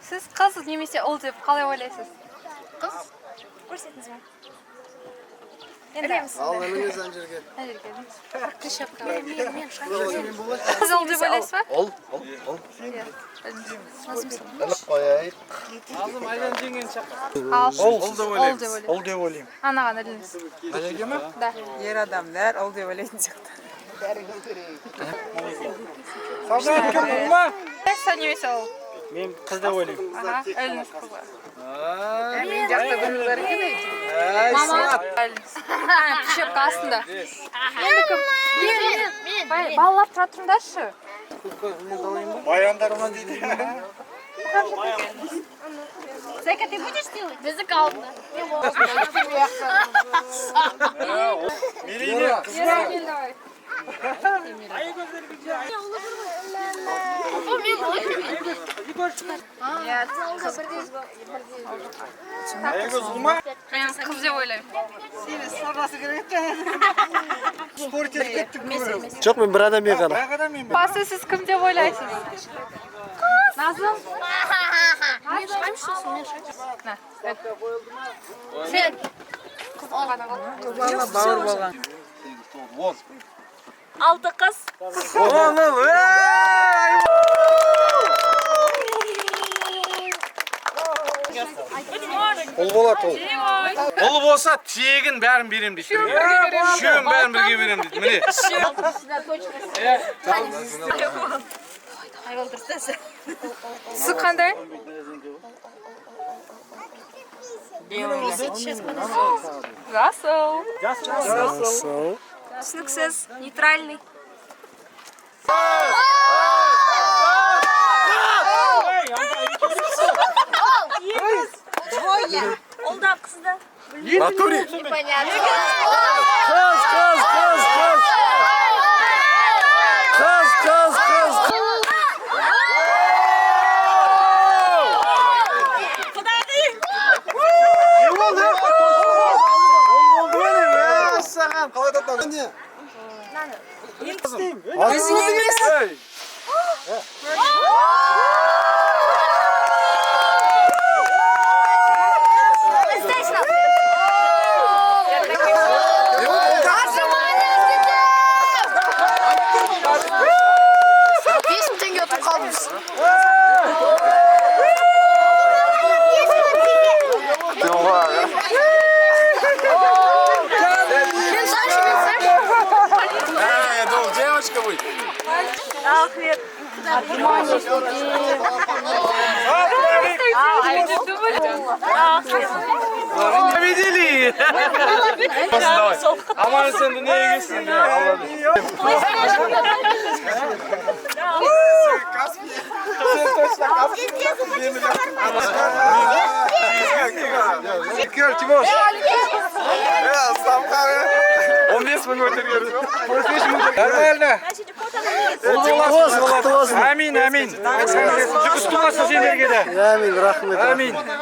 Сіз қыз немесе ұл деп қалай ойлайсыз? Қыз. Көрсетіңіз бе? Енді Ал, іліңіз ана жерге. Ана жерге іліңіз. Прищепка. Мен Қыз, ұл деп ойлайсыз ба? Ұл, ұл, ұл. Иә. Іліңіз. Іліп қояйық. Ал, Ұл деп ұл ойлаймын. деп ойлайсыз. Ұл деп ойлаймын. Анаған іліңіз. Ана жерге ме? Да. Ер адамдар ұл деп ойлайтын сияқты. Салтанат, кім, ұл ма? Қыз немесе ұл? Мен қыз деп ойлаймын. Аха, іліңіз қызға. Мен жақта көңіл бар екен. Мама, іліңіз. А, прищепка астында. Енді кім? Мен, мен. Балалар, тұра тұрыңдаршы. Баяндар ма дейді. Зайка, ты будешь делать? Язык алдында. Мерейне, қыз ба? Еркел, давай. Аягөз, ұл ма? Мен қыз деп ойлаймын. Спорт етіп кеттік көбірек. Жоқ, мен бір адам ғана. Бірақ адам мен. Басы, сіз кім деп ойлайсыз? Назым? На, сен. Қыз ғана болды. Бауыр болған. Алты қыз. Он, ұл. Ей! Ұл болады, ұл. Ұл болса, тегін бәрін беремін дейді. Үшеуін бәрін бірге беремін дейді. Міне. Түсі қандай? Жасыл. Жасыл. Түсініксіз, нейтральный. Ұл да, қыз да. Натуре. Қыз, қыз, қыз, қыз. Қыз, қыз, қыз. Не болды? Ұл болды ма не? Мәссаған, қалай таттың? Не? Өзің емес. 5000 теңге ұтып қалдыңыз. А, я думал, девочка будет. Рахмет. Победили! Давай. Аман есен дүниеге келсін. Алла. Сен точно. Кел, Тимош. 15 мың көтерген. Нормально. Болсын, құтты болсын. Әмин, әмин. Жұғысты болсын сендерге де. Әмин, рахмет. Әмин.